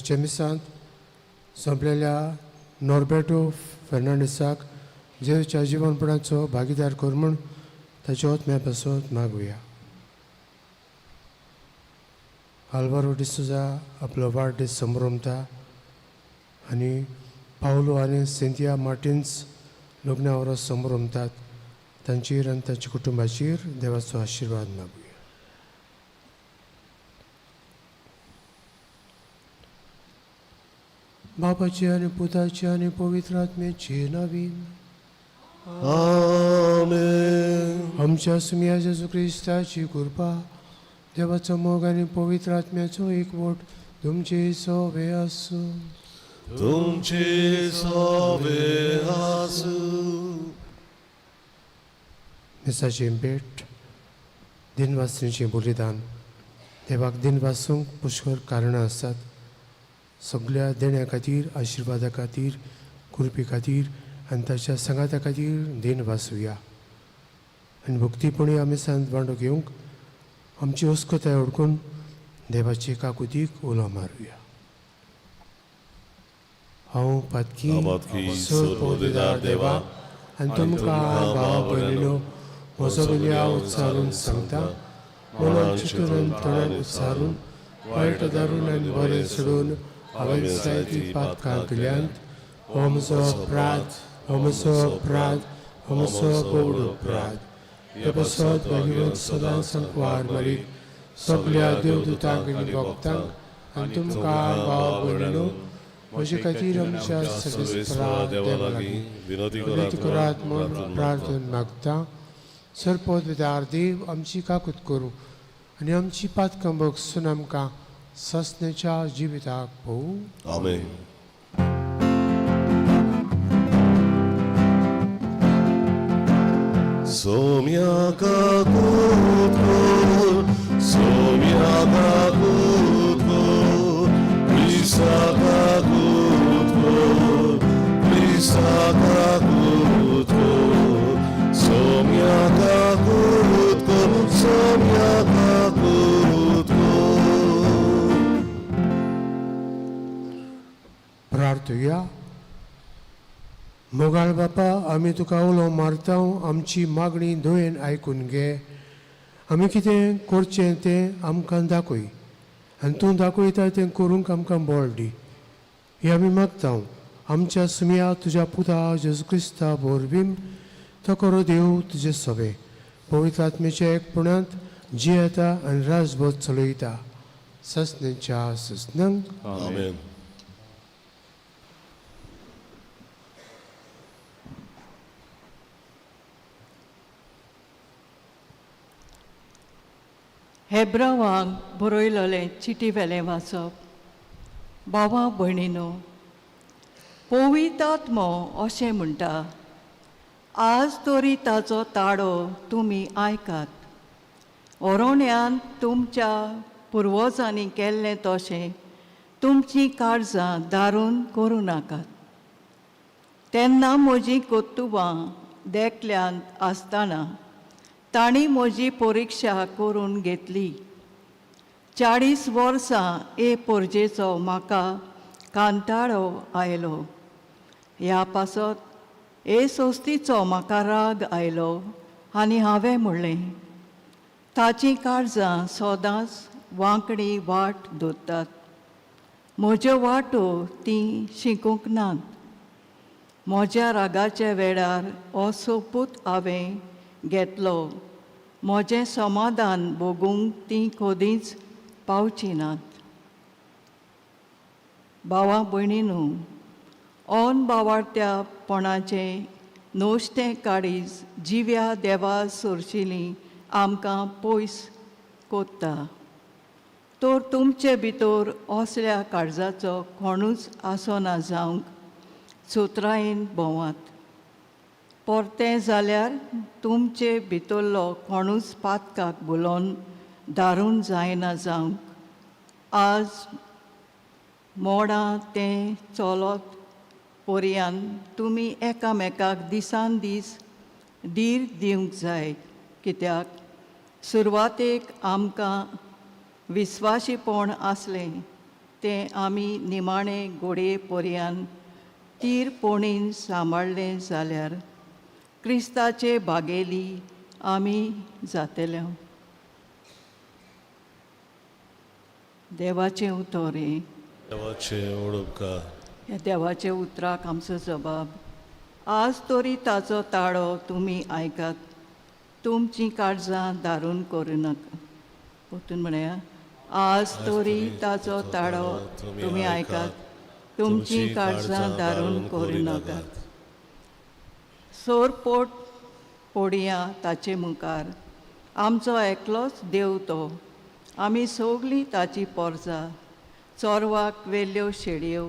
आयच्या मिसांत सोंपलेल्या नॉर्बेटो फेर्नांडीसाक जेजूच्या जिवनपणाचो भागीदार कर म्हूण ताच्या आत्म्या पासत मागुया. आल्वारो डिसोजा आपलो वाडदीस संभ्रमता आनी पावलो आनी सिंथिया मार्टिन्स लग्ना वरस संभ्रमतात. तांचेर आनी तांच्या कुटुंबाचेर देवाचो आशिर्वाद मागुया. बापाची आनी पुताची आनी पवित्र आत्म्याची नवीन. आमेन. आमच्या सुमया जेजू क्रिस्ताची कृपा, देवाचो मोग आनी पवित्र आत्म्याचो एकवट तुमचे सोवे आसूं. तुमचे सोवे आसूं. मिसाचें भेट, दिनवासणीचें बलिदान. देवाक दिनवासूंक पुष्कळ कारणां आसात. सगळ्या देण्या खातीर, आशिर्वादा खातीर, कृपे खातीर आनी ताच्या सांगाता खातीर देन वासुया आनी भक्तीपणी आमी सांत वांटो घेवंक आमची अस्कताय ओडकून देवाचे काकुतीक उलो मारुया. हांव पातकी, पातकी, सर्वपवित्र देवा, आनी तुमकां भाव भयणीनो म्हजो गुन्यांव उच्चारून सांगता. मनान चिंतून, तणान उच्चारून, वायट दारून आनी बरें सोडून हांवें जायतीं पातकां केल्यांत. हो म्हजो अपराध, हो म्हजो अपराध, हो म्हजो गोड अपराध. हे पासत भाग्यवंत सदां संकवार मारीत, सगल्या देवदूतांक आनी भक्तांक आनी तुमकां भाव भयणीनो म्हजे खातीर आमच्या सर्वेस्परा देवा लागीं विनोदी विनंती करात म्हूण प्रार्थना मागता. सरपद देव आमची काकूत करूं आनी आमची पातकां बगसून आमकां ससनेच्या जिविताक पोवूं. आमेन. सोम्या काकूत कर, सोम्या काकूत कर, क्रिस्ता काकूत कर, क्रिस्ता काकूत कर, सोम्या काकूत कर, सोम्या काकूत कर. प्रार्थुया. मोगाळ बापा, आमी तुका उलो मारता. आमची मागणी दोयेन आयकून घे. आमी कितें करचें तें आमकां दाखय आनी तूं दाखयता तें करूंक आमकां बळ दी. हें आमी मागता आमच्या सुमया तुज्या पुता जेजू क्रिस्ता वरवीं. तो करो देव तुजे सोबे पवित्र आत्मेच्या एकपणांत जियेता आनी राजभर चलयता ससनेच्या ससनंक. आमेन. हेब्रावांक बरयलेलें चिटी वेलें वाचप. बाबा भयणीनो, पवित्र अशें म्हणटा, आज तरी ताचो ताळो तुमी आयकात. ओरोण्यान तुमच्या पुर्वजांनी केल्लें तशें तुमचीं काळजां दारून करूं नाकात. तेन्ना म्हजीं कर्तुबां देखल्यांत आसतना तांणी म्हजी परिक्षा करून घेतली. 40 वर्सां ए पोरजेचो म्हाका कांताळो आयलो. ह्या पासत ए सोस्तीचो म्हाका राग आयलो आनी हांवें म्हणलें, ताचीं काळजां सदांच वांकडी वाट दवरतात, म्हज्यो वाटो तीं शिकूंक नात. म्हज्या रागाच्या वेळार हो सोपूत हांवें घेतलो, म्हजें समाधान भोगूंक तीं कदींच पावचीं नात. भावा भयणीनू, ऑन बावाडत्यापणाचें नोश्तें काडीज जिव्या देवा सोरशिली आमकां पयस कोत्ता. तर तुमचे भितर असल्या काळजाचो कोणूच आसना जावंक चोत्रायेन भोंवात. परतें जाल्यार तुमचे भितरलो कोणूच पातकाक भुलोवन दारून जायना जावंक आज मोडां तें चलत पोरयान तुमी एकामेकाक दिसान दीस धीर दिवंक जाय, कित्याक सुरवातेक आमकां विस्वाशीपण आसलें तें आमी निमाणे गोडये पर्यान तीर पोणीन सांबाळ्ळें जाल्यार क्रिस्ताचे भागेली आमी जातले. देवाचें उतर हें. देवाचे ओडपकार. ह्या देवाच्या उतराक आमचो जबाब. आज तरी ताचो ताळो तुमी आयकात, तुमचीं काळजां दारून करूं नाका. परतून म्हणया, आज तरी ताचो ताळो तुमी आयकात, तुमचीं काळजां दारून करूं नाकात. सोरपोट पोडया ताचे मुखार, आमचो एकलोच देव तो, आमी सगलीं ताची पोरसां, चोरवाक वेल्ल्यो शेडयो.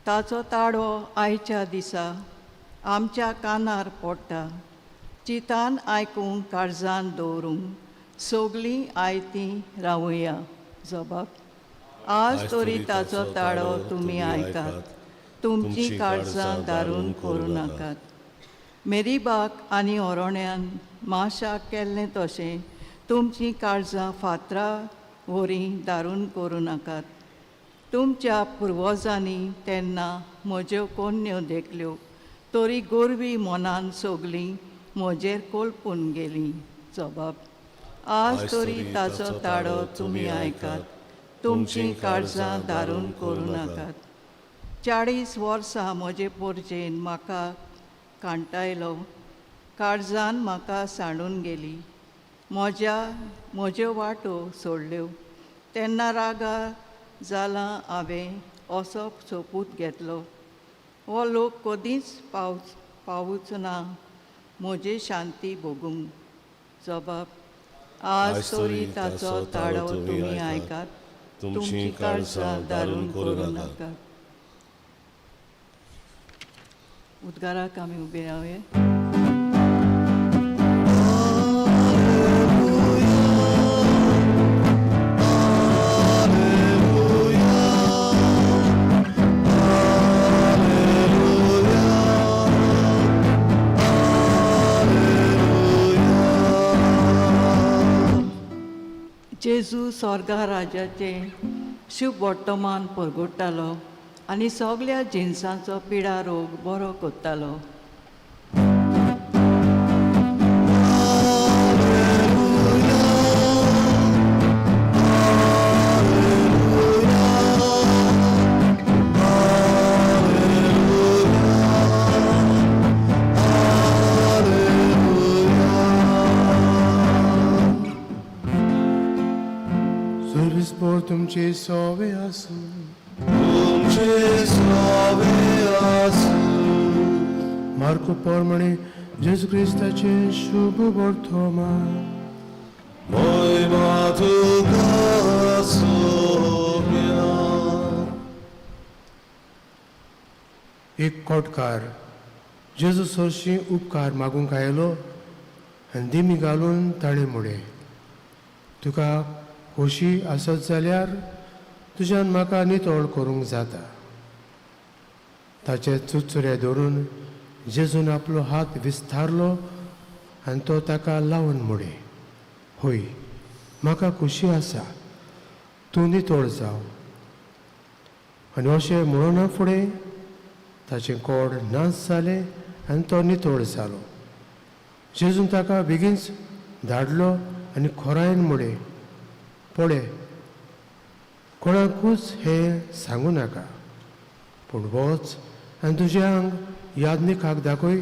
ताचो ताळो आयच्या दिसा आमच्या कानार पडटा. चितान आयकूंक काळजान दवरूंक सगलीं आयतीं रावया. जबाब. आज तरी ताचो ताळो तुमी आयकात, तुमचीं काळजां दारून करूं नाकात. मेरीबाक आनी ओरोण्यान माशाक केल्लें तशें तुमचीं काळजां फातरा वरी दारून करूं नाकात. तुमच्या पुर्वजांनी तेन्ना म्हज्यो कोन्न्यो देखल्यो, तरी गोरवी मनान सगलीं म्हजेर कोलपून गेलीं. जबाब. आज तरी ताचो ताळो तुमी आयकात, तुमचीं काळजां दारून करूं नाकात. 40 वर्सां म्हजे पोरजेन म्हाका कांटायलो, काळजान म्हाका सांडून गेली, म्हज्यो वाटो सोडल्यो. तेन्ना रागार जालां हांवें असो सोपूत घेतलो, हो लोक कदींच पावूच ना म्हजे शांती भोगूंक. जबाब. आज तरी ताचो ताळो तुमी आयकात, तुमचीं काळजां दारून करूं नाकात. उद्गाराक आमी उबे रावया. जेजू स्वर्गा राजाचें शुभ वर्तमान परगट्टालो आनी सगल्या जिनसांचो पिडा रोग बरो करतालो. तुमचे सोवे आसूं. तुमचे सोवे आसूं. मार्को प्रमाणे जेजू क्रिस्ताचे शुभ वर्तमान. महिमा तुका सोम्या. एक कोटकार जेजू सरशीं उपकार मागूंक आयलो आनी दिमी घालून ताणें म्हणलें, तुका खोशी आसत जाल्यार तुज्यान म्हाका नितळ करूंक जाता. ताचे चुरचुरे धरून जेजून आपलो हात विस्तारलो आनी तो ताका लावन म्हणलें, हय म्हाका खोशी आसा, तूं नितळ जाव. आनी अशें म्हणना फुडें ताचें कोड नाच जालें आनी तो नितळ जालो. जेजून ताका बेगीनच धाडलो आनी खोरायन म्हणलें, पळय कोणाकूच हें सांगू नाका, पूण वच आनी तुजें आंग याज्ञिकाक दाखय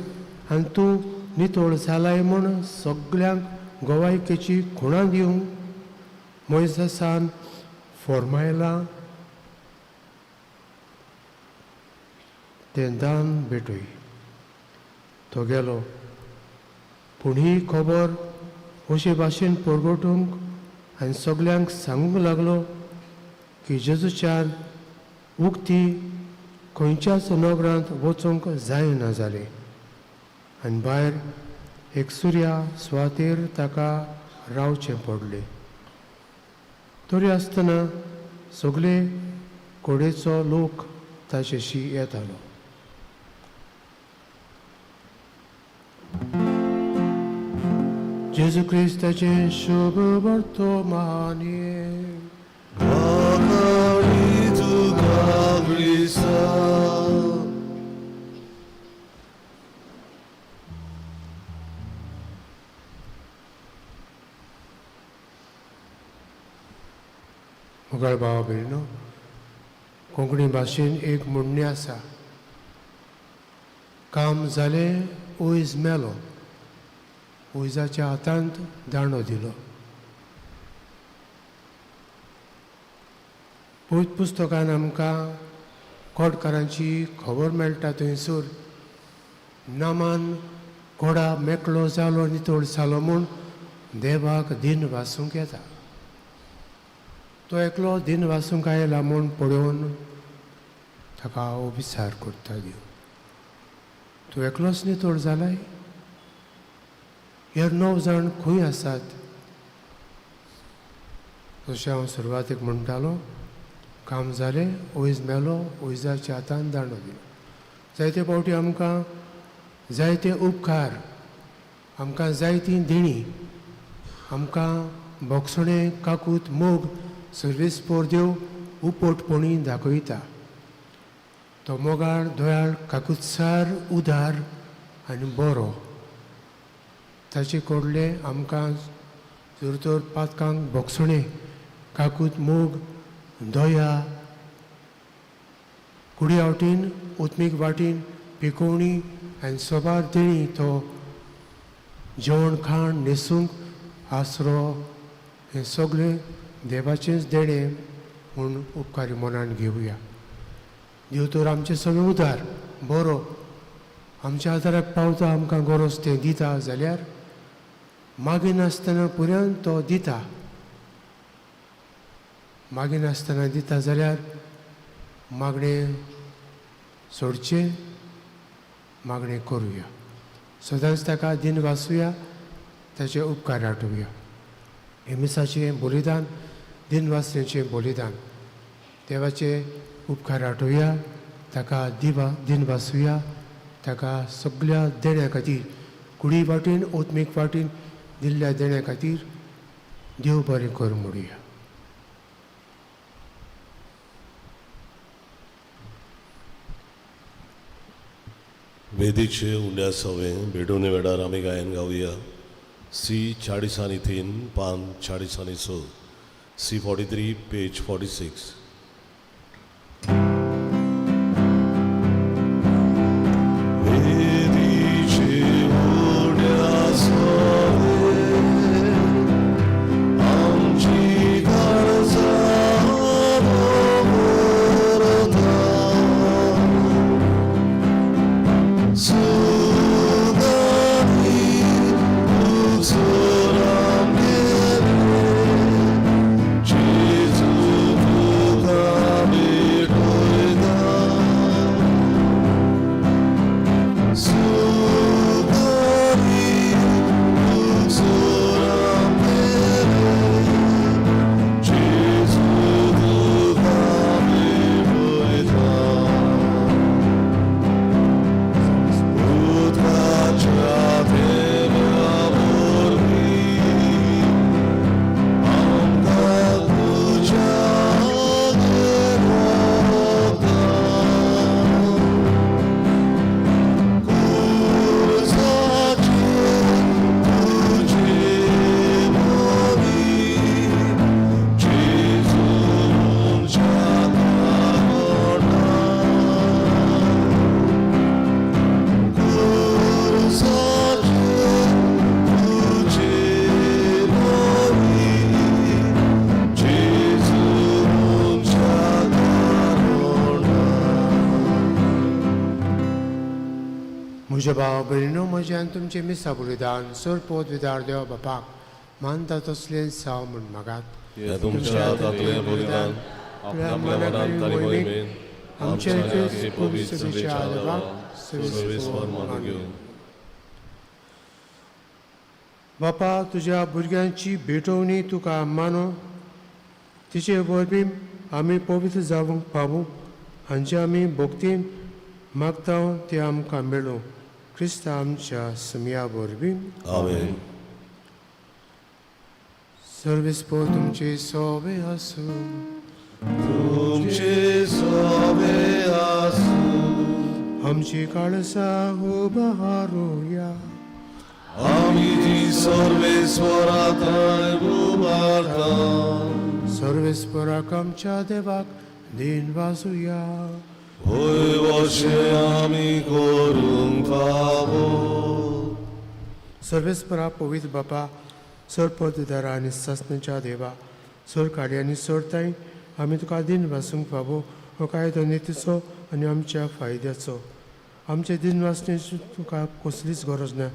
आनी तूं नितळ जालाय म्हूण सगल्यांक गोवायकेची खुणां दिवंक मोयजेसान फॉर्मायलां तें दान भेटय. तो गेलो, पूण ही खबर अशे भाशेन परगटूंक आनी सगल्यांक सांगूंक लागलो की जेजूच्यान उक्ती खंयच्याच नगरांत वचूंक जायना जालें आनी भायर एक सुर्या सुवातेर ताका रावचें पडलें. तरी आसतना सगळे कडेचो लोक ताचेशी येतालो. जेजू क्रिस्ताचें शुभ वर्तमान. वाखाणीं क्रिस्ता. मोगाळ भावा भयणीनो, कोंकणी भाशेन एक म्हणणें आसा, काम जालें वयज मेलो, वयजाच्या हातांत दांडो दिलो. पवित्र पुस्तकान आमकां कोटकारांची खबर मेळटा. थंयसर नामान कोडा मेकळो जालो, नितळ जालो म्हूण देवाक दिन वासूंक येता. तो एकलो दिन वासूंक आयला म्हूण पळोवन ताका विचार करता देव, तूं एकलोच नितळ जालाय, हेर 9 जाण खंय आसात? जशें हांव सुरवातेक म्हणटालो, काम जालें वयज मेलो, वयजाच्या हातान दांडो दिलो. जायते फावटी आमकां जायते उपकार, आमकां जायतीं देणीं, आमकां भोगसणें, काकूत, मोग सर्वीस पोर देव उपटपणी दाखयता. तो मोगाळ, दयाळ, काकुत्सार, उदार आनी बरो. ताचे कडले आमकां जर तर पातकांक भोगसणें, काकूत, मोग, दया, कुडी वाटेन, उत्मीक वाटेन पिकोवणी आनी सोबार देणी तो जेवण खाण, न्हेसूंक आसरो, हें सगळें देवाचेंच देणें म्हूण उपकारी मनान घेवया. देव तर आमचें सगळें उदार, बरो, आमच्या आदाराक पावता, आमकां गरज तें दिता जाल्यार मागिनासतना पुरान तो दिता. मागिनासतना दिता जाल्यार मागणें सोडचें, मागणें करुया, सदांच ताका दिन वाचुया, ताचे उपकार आठोवया. हें मिसाचें बलिदान, दिन वाचण्याचें बलिदान, देवाचे उपकार आठोवया, ताका दिवा दिन वाचुया, ताका सगळ्या देण्या खातीर, कुडी वाटेन, ओतमीक वाटेन दिल्ल्या देण्या खातीर देव बरें कर म्हणुया. वेदीचे उंड्या सवें भेटवणे वेळार आमी गायन गावया. सी 43, पान 46, सी 43, पेज 46. वेदीचे उंड्या सवें आमची काळजां दवरता. सुगानी उजोर आमगेले, जेजू तुका भेटयता. सुगानी उजोर आमगेले, जेजू तुका भेटयता. उदकाच्या थेंब्या वरवीं आमकां तुज्या व्हरता. खुर्साचेर तुजे वरवीं जेजू मनशाक आवडटा. खुर्साचेर तुजे वरवीं जेजू मनशाक आवडटा. म्हज्या भाव भयणीनो, म्हजें आनी तुमचें मिसा बलिदान सोरपोत विदार देवा बापाक मानता तसलें साव म्हूण मागात. हें तुमच्या हातांतलें बलिदान आपल्या मनांत आनी मोहिमेन आमचे आमच्या क्रिस्त पवित्र सभेच्या देवाक सर्वेस्पर मानून घेवं. बापा, तुज्या भुरग्यांची भेटवणी तुका मानो, तिचे वरवीं आमी पवित्र जावंक पावूं हांचे आमी भक्तीन मागता तें आमकां मेळूं. क्रिस्त आमच्या समया वरवीं. आमेन. सर्वेस्पर तुमचे सोबे आसूं. तुमचे सोबे. आमची काळसां उबारुया. आमी जी सर्वेस्वरा थंय उबारता. सर्वेस्पराक आमच्या देवाक दिन वाजुया. होय वशें आमी करूंक फावो. सर्वेस्परा पवित्र बापा, सर पददारा आनी सासणाच्या देवा, सर कार्य आनी सोडताय आमी तुका दिन वासूंक फावो. हो कायदो नितीचो आनी आमच्या फायद्याचो. आमचे दिन वाचण्याची तुका कसलीच गरज ना,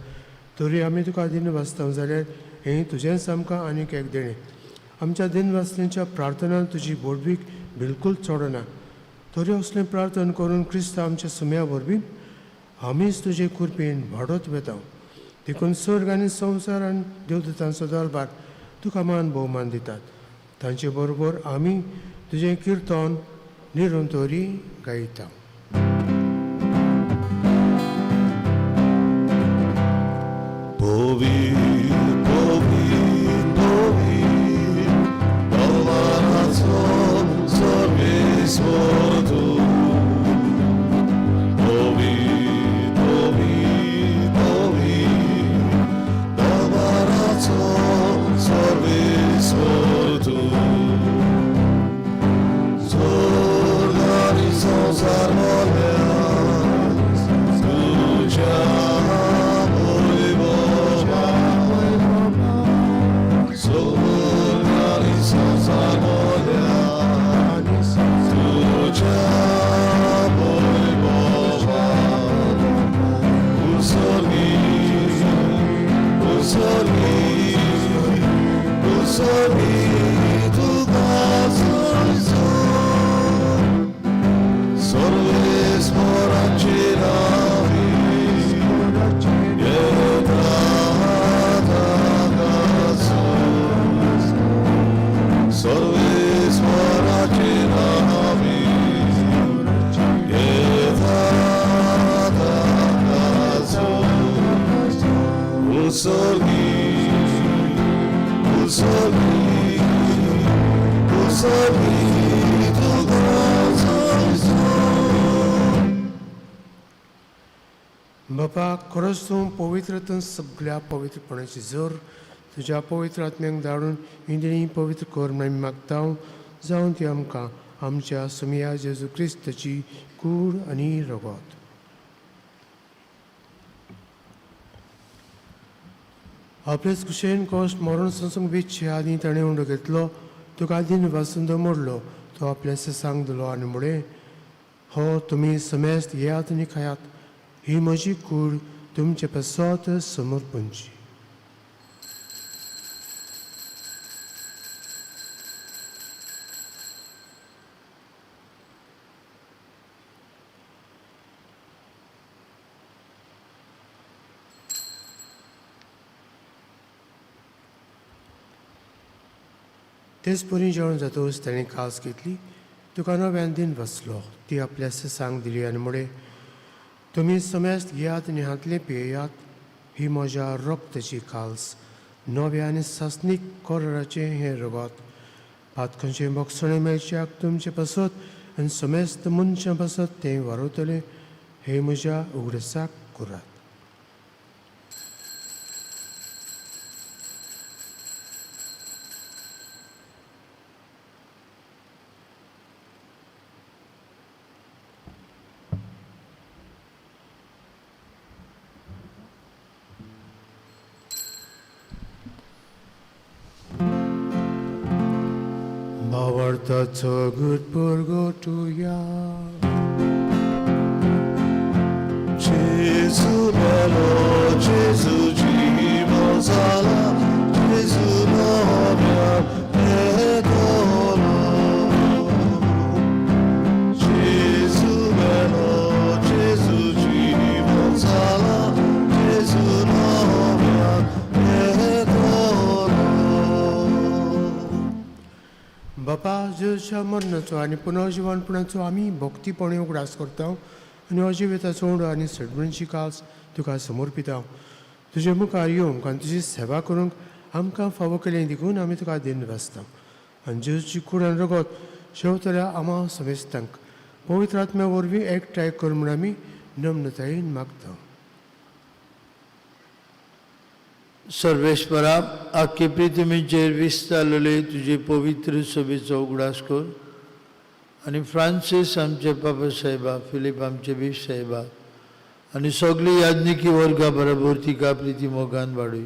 तरी आमी तुका दिन वाचता जाल्यार हें तुजेंच आमकां आनीक एक देणें. आमच्या दिन वाचण्याच्या प्रार्थनान तुजी बोडवीक बिलकूल चडना, तरी असलें प्रार्थना करून क्रिस्त आमच्या सुम्या वरवीं आमीच तुजे कृपेन वाडत वेता. देखून स्वर्ग आनी संवसार आनी देवदूतांचो दरबार तुका मान भोवमान दितात. तांचे बरोबर आमी तुजें किर्तन निरंतरी गायता. पवित्र पवित्र पवित्र दरबाराचो सर्वेस्वर तूं. पवित्र पवित्र पवित्र दरबाराचो सर्वेस्वर तूं. स्वर्ग आनी संवसार मोल्या तुज्या वैभवान. स्वर्ग आनी संवसार मोल्या तुज्या वैभवान. उत्सर्गी उत्सर्गी उत्सर्गी तुका सर्वेस्पर सर्वेस्पराचे नांवी येता ताकाचो. सर्वेस्पराचे नांवी येता ताकाचो. उत्सर्गी उत्सर्गी उत्सर्गी तुका सर्वेस्पर. बापा, खरोच तूं पवित्रतून सगळ्या पवित्रपणाची जोर तुज्या पवित्र आत्म्याक धाडून इंद्रिय पवित्र कर म्हूण आमी मागता. जावन ती आमकां आमच्या सुमया जेजू क्रिस्ताची कूड आनी रगत. आपलेच कुशेन कोश मरण संसंग वेचचे आदीं ताणें उंडो घेतलो, तुका दिन वासून तो मोडलो, तो आपल्या सांग दिलो आनी म्हळें, हो तुमी समेस्त येयात आनी खायात, ही म्हजी कूड तुमचे पासत समर्पणची. तेच परी जेवण जातकच ताणें कास घेतली, तुका नव्यान दिन बसलो, ती आपल्या सांग दिली आनी म्हळें, तुमी समेस्त घेयात आनी हांतलें पियेयात, ही म्हज्या रक्ताची काल्स, नव्या आनी सासणीक कराराचें हें रगत. पातकांचें भोगसणें मेळच्याक तुमचे पासत आनी समेस्त मनशां पासत तें वारवतलें, हें म्हज्या उगडसाक करात. भावार्थाचो गुटपुरगोटुया. Gesù bello, Gesù जीवन जाला, Gesù नव्या येतलो. Gesù bello, Gesù जीवन जाला, Gesù नव्या येतलो. बापा, जेजूच्या मरणाचो आनी पुनर्जिवनपणाचो आमी भक्तीपणे उगडास करता आनी अजिविताचो उंडो आनी सडमणची कास तुका समर्पिता. तुजे मुखार येवंक आनी तुजी सेवा करूंक आमकां फावो केलें देखून आमी तुका दिन वाचता. आनी जेजूची कूड आनी रगत शेवतल्या आमा समेस्तांक पवित्र आत्म्या वरवीं एकठांय कर म्हूण आमी नम्रतायेन मागता. सर्वेस्परा, आख्खे पृथ्वीचेर विस्तारलेले तुजे पवित्र सभेचो उगडास कर आनी फ्रांसीस आमचे पापा साहेबा, फिलीप आमचे बीफ साहेबा आनी सगळी याज्ञिकी वर्गा बरोबर तिका प्रिती मोगान वाडय.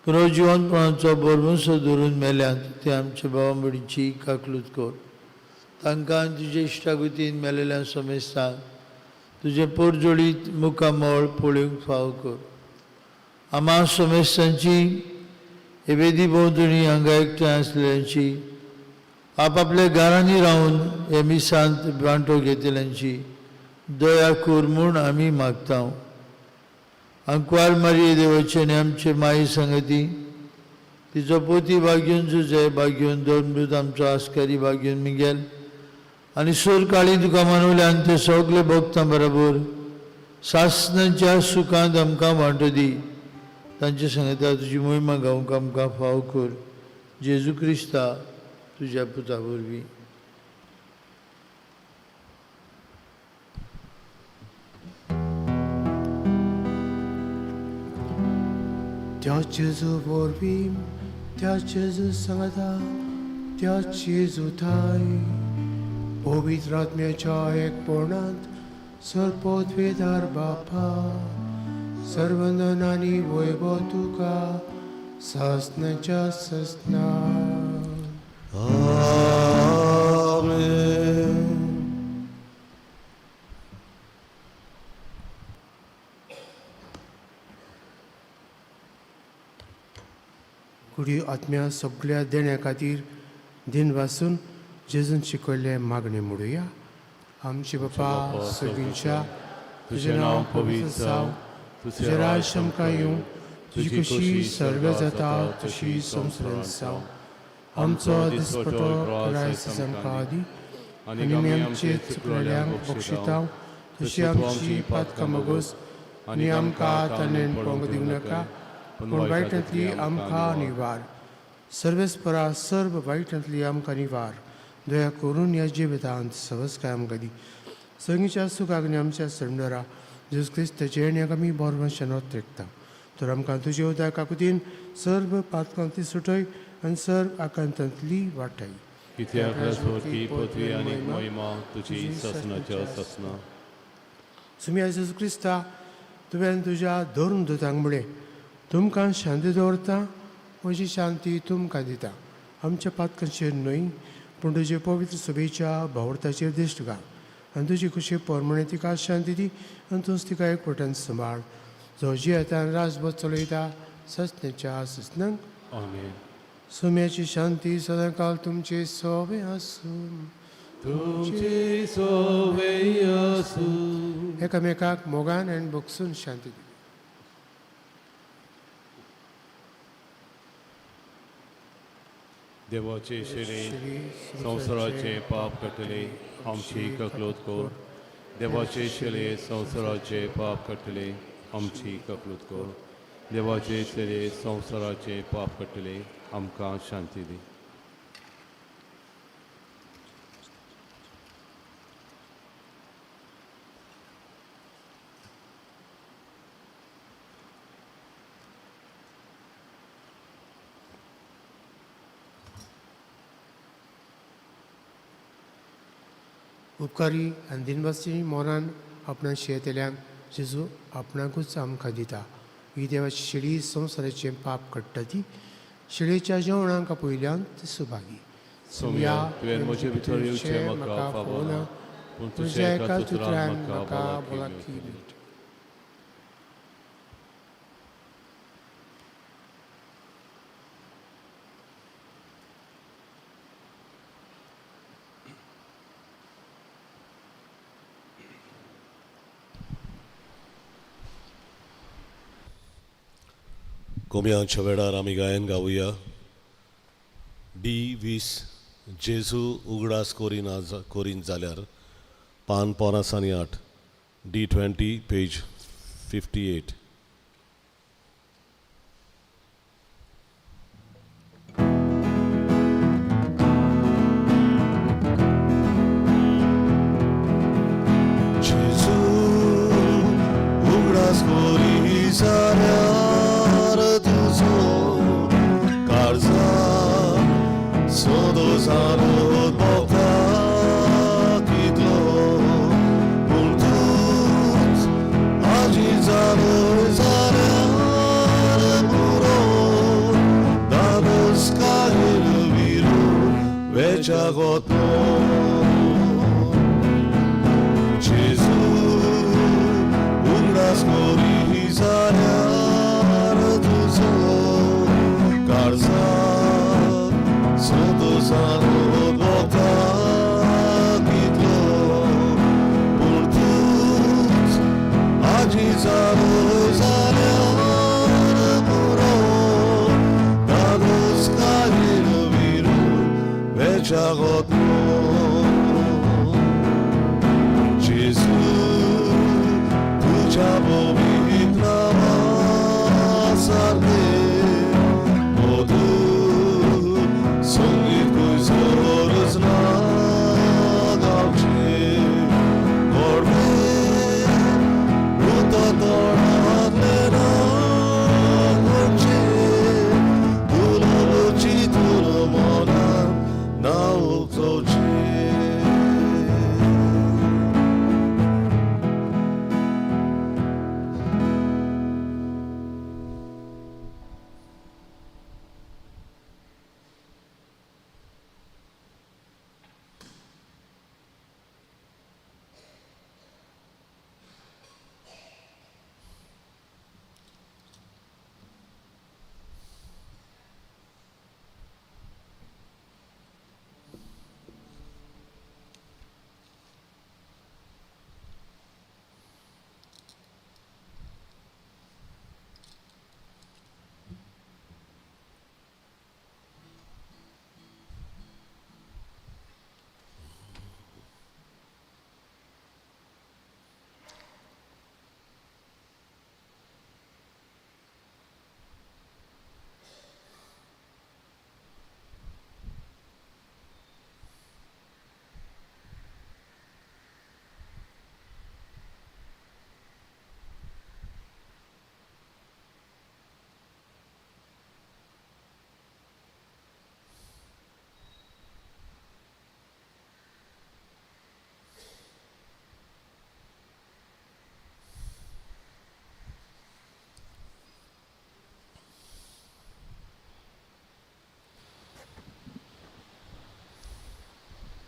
पुनर्जिवनपणाचो भरवंसो धरून मेल्यांत ते आमच्या भावा भयणीची काकलूत कर. तांकां तुजे इश्टागतीन मेलेल्या समेस्तांक तुजें पोरजोळीत मुखामळ पळोवंक फावो कर. आमा समेस्तांची हे वेदी भोंवतणी हांगा एकठांय आसलेल्यांची, आपापल्या घरांनी रावन हे मिसांत वांटो घेतल्यांची दया कर म्हूण आमी मागता. आंकवार मारये देवाचे आनी आमचे माई संगती, तिचो पोती बागेवन जुजे बागेवन धर्मदूत आमचो आस्कारी बागेवन मिगेल आनी सूर काळी तुका मानवल्यान ते सगळे भक्तां बरोबर सासणाच्या सुखांत आमकां वांटो दी. तांचे सांगता तुजी मोहिमा गावंक आमकां फाव कर, जेजू क्रिस्ता तुज्या पुता वरवीं. त्या जेजू वरवीं, त्या जेजू सांगता, त्या जेजू थाय पवित्र आत्म्याच्या एकपणांत सर्वपदवेदार बापा, सर्वंदन आनी वैभव तुका सासणाच्या सासणा. आमेन. कुडी आत्म्या सगळ्या देण्या खातीर दिन वासून जेजून शिकयल्लें मागणें म्हणुया. आमचे बापा सगळींच्या, तुजें नांव पवित्र जावं, तुजें राज आमकां येवं, तुजी खुशी सर्व जाता तशी संवसारांत जावं. आमचो दिसपटो क्रायस्ट आमकां दी आनी आमी आमचे चुकलेल्यांक बक्षिता तशी आमची पातकां मगोस आनी आमकां ताणें पळोवंक दिवं नाका, पूण वायटांतली आमकां निवार. सर्वेस्परा सर्व वायटांतली आमकां निवार. दया करून ह्या जिवितांत सवसकाय आमकां दी. संगीच्या सुखाक आनी आमच्या सरंडरा जेजू क्रिस्ताचे येण्याक आमी बरवंशान त्रेकता. तर आमकां तुजे उदक काकुतीन सर्व पातकांतली सुटय आनी सर्व आकांतांतली वाटाय. कित्याक स्वर्गी पृथ्वी आनी महिमा तुजी सासणाच्या सासणा. सुमिया जेजू क्रिस्ता, तुवें तुज्या धर्म दुतांक म्हळें, तुमकां शांती दवरता, म्हजी शांती तुमकां दिता. आमच्या पातकांचेर न्हय, पूण तुजे पवित्र सभेच्या भावर्थाचेर दिश्ट घाल आनी तुजी खुशी परमणे तिका शांती दी आनी तूंच तिका एकवटान सांबाळ, जो जियेता राजभर चलयता ससण्याच्या ससनांक. आमेन. सुम्याची शांती सदांकाल तुमचे सोवे आसूं. तुमची सोवे आसूं. एकामेकाक मोगान आनी बगसून शांती दी. देवाचे शिरे संवसाराचे पाप कटले, आमची ककलोत कर. देवाचे शिरे संवसाराचे पाप कटले, आमची ककलोत कर. देवाचे शिरे संवसाराचे पाप कटले, आमकां शांती दी. उपकारी आनी दिनवासी मोनान आपणा शियेतल्यांक जेजू आपणाकूच आमकां दिता. ही देवाची शेळी संवसाराचें पाप काडटा ती शेळयेच्या जेवणाक आपयल्यान ती सुभागी. सोम्या, तुवें म्हजे भितर येवचें म्हाका फावना, पूण तुज्या एकाच उतरान म्हाका भलायकी मेळटा. कोम्यांच्या वेळार आमी गायन गावया. डी 20 जेजू उगडास कोरिना कोरीन जाल्यार, पान 58, डी 20 पेज 58. जेजू गोतलो जेजू उगडास करी जाल्यार तुजो काळजाक संतोसान भोगता कितलो पूण तूंच आजी जालो जाल्यार पुरो धादोस कायेन विरून वेच्या गोतलो जेजू तुज्या पवित्र नांवा सारकें मधूर संगीत खंयसरूच ना गावचें गोडवें उदक तोंडांतलें ना घोळचें तुलो चिंतून मनान ना उगचोचें.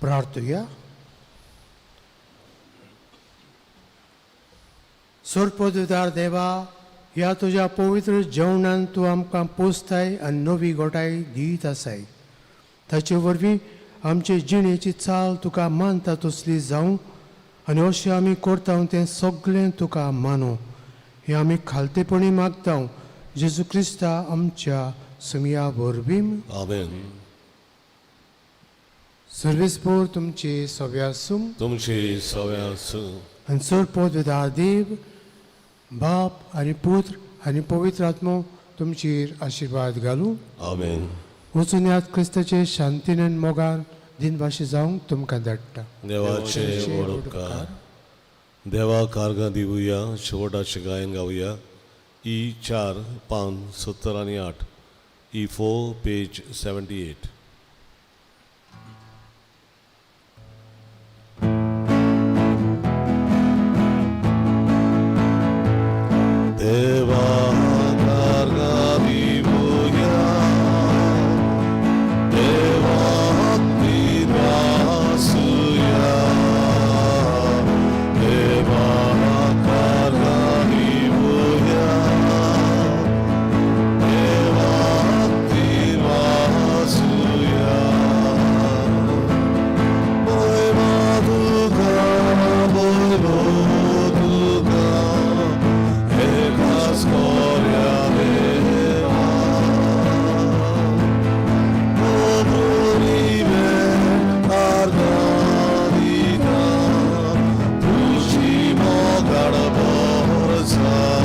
प्रार्थुया. सोरपोदुदार देवा, ह्या तुज्या पवित्र जेवणान तूं आमकां पोसताय आनी नवी गोठाय दीत आसाय. ताचे वरवीं आमचे जिणेची चाल तुका मानता तसली जावं आनी अशें आमी करता तें सगळें तुका मानू, हें आमी खालतेपणी मागता जेजू क्रिस्ता आमच्या सुमया वरवीं. आमेन. सर्वेस्पोर तुमचे सव्या आसूं. तुमचे सव्या आसूं. आनी चड पवित्र देव बाप आनी पुत्र आनी पवित्र आत्मो तुमचेर आशिर्वाद घालूं. आमेन. वचून याद क्रिस्ताचे शांतीन आनी मोगान दिनभाशी जावंक तुमकां धाडटा. देवाचे व्हड उपकार. देवा कारगां दिवया. शेवटाचें गायन गावया. ई 4 पान 78, E 4 page 78. देवा कारगां दिवया, देवा दिवासुया, देवा कारगां दिवया, देवा दिवासुया. बोय तुका, बोय तुका, हे खास कोऱ्या देवा, Obrunive argadita, तुझी मोगाळ बोरसा.